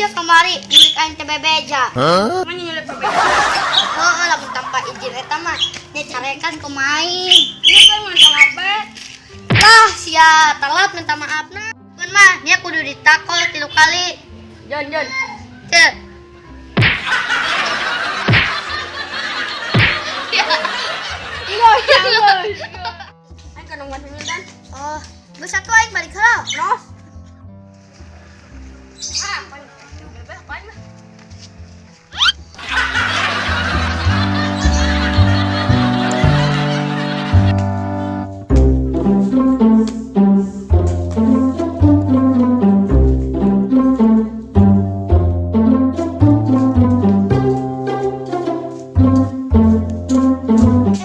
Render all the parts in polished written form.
sia kamari nyulik aing teh bebeja. Mana nyulik bebeja? Heeh, lamun tanpa izin eta mah nya carekan kumaha aing. Ini kan minta maaf be. Lah, sia telat minta maafna. Mun mah nya kudu ditakol 3 kali. Jon, Jon. Cek. Iya, iya. Aing kan nungguan dulu dan. Oh, geus atuh aing balik heula. Nos. Ah, apaan? Bebe apaan mah?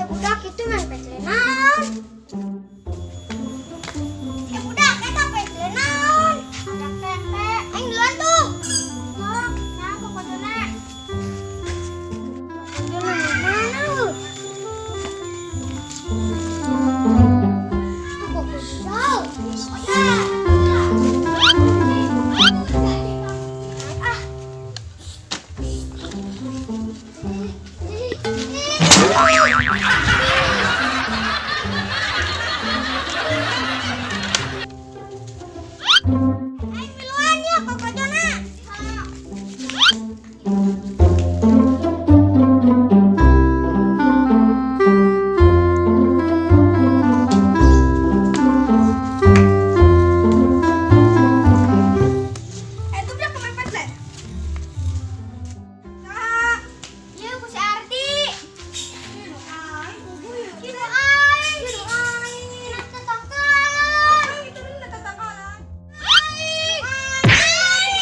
Budak itu main PC naon? Budak eta PC naon? Ada tempe. Aing duluan tuh. Sok, nah kokodona. Kokodona mana lu? Tuh kokodona. Oh ya. Ah. Aing miluan ya kokodona. Itu dia kemepet le. Ah, Iya, ku si Ardi. Kieu aing, kieu aing. Enak tetangkalan. itu udah tetangkalan. Aing. Aing.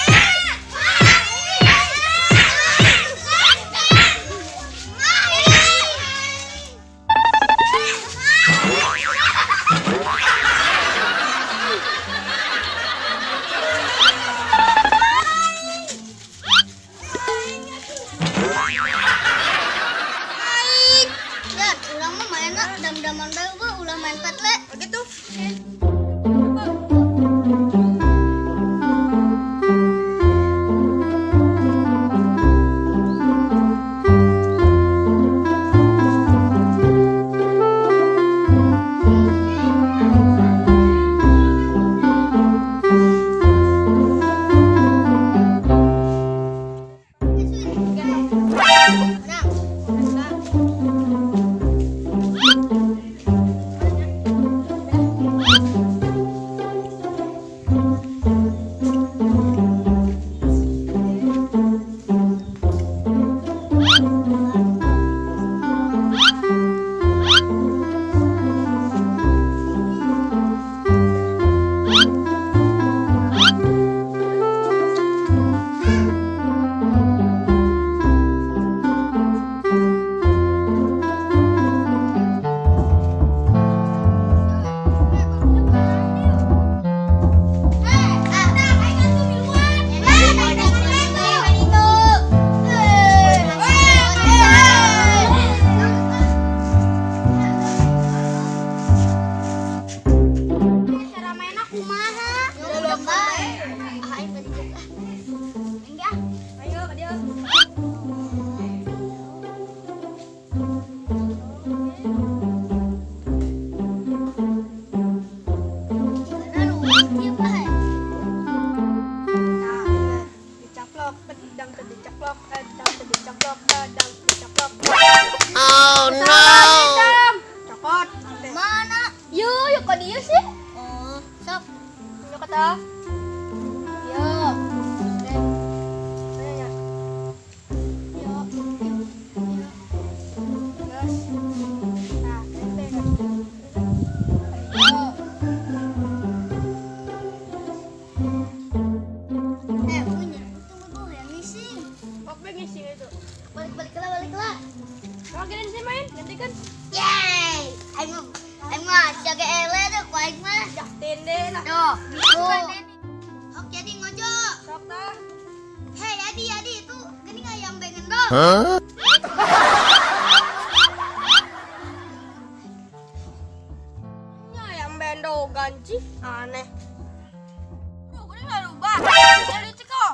Ya, urang mah mainna dam-daman bae eueuh, ulah main petle. Begitu. Menang. Cara mainnya kumaha? Udah bae. Ah, aing balik ah. Enggak. Ayo, ke dia. Karena ruwet ieu bae. Nah, dicaplok, pedang teu dicaplok, pedang teu dicaplok, pedang dicaplok. Oh no! Hitam. Cokot. Mana? Yo, yo kok dia sih? Oh, sok. Yo kata. Yo. Ayo, ya. Yo. Yo. Terus. Nah, ente. Yo. Punya. Tunggu gue yang ngising. Kok ngising itu? Balik-balik lah, balik lah. Kalau kalian sih main, ganti kan? Yeay! Aing mah jaga ele tuh, ku aing mah. Ya, tende lah. Tuh, tuh. Oke, jadi ngojo. Sok tah. Hei, Adi, Adi, itu gini ayam bengen dong. Huh? Nya ayam bendogan sih, aneh. Bro, gue nggak rubah. Ya lucu kok.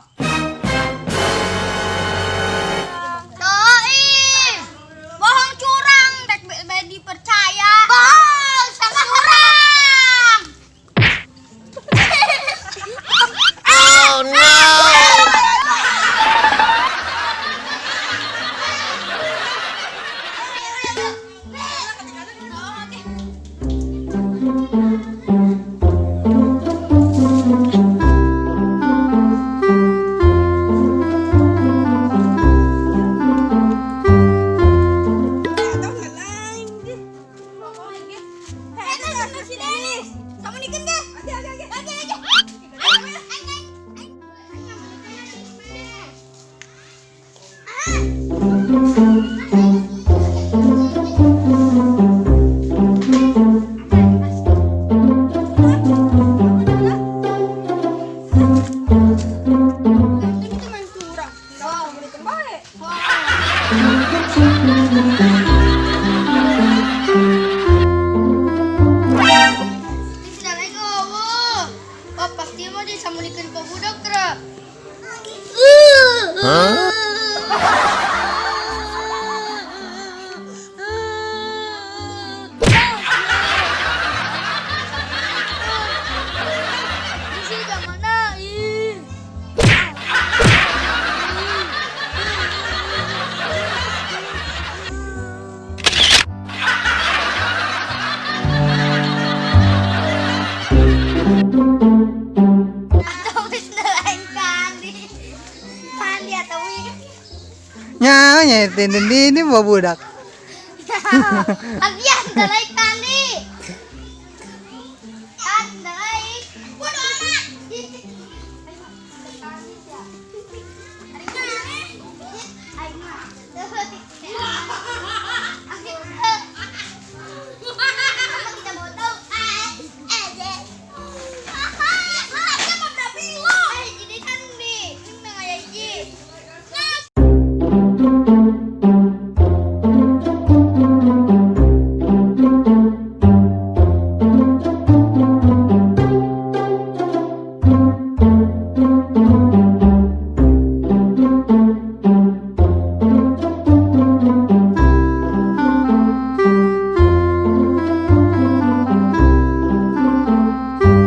Oh, pasti mah disamunikeun ku budak teh. Huh? Di sini ke mana? Ih. Atau wis lain kandi. Kandi atau wis. Nya nya ini bawa budak. Abian lain.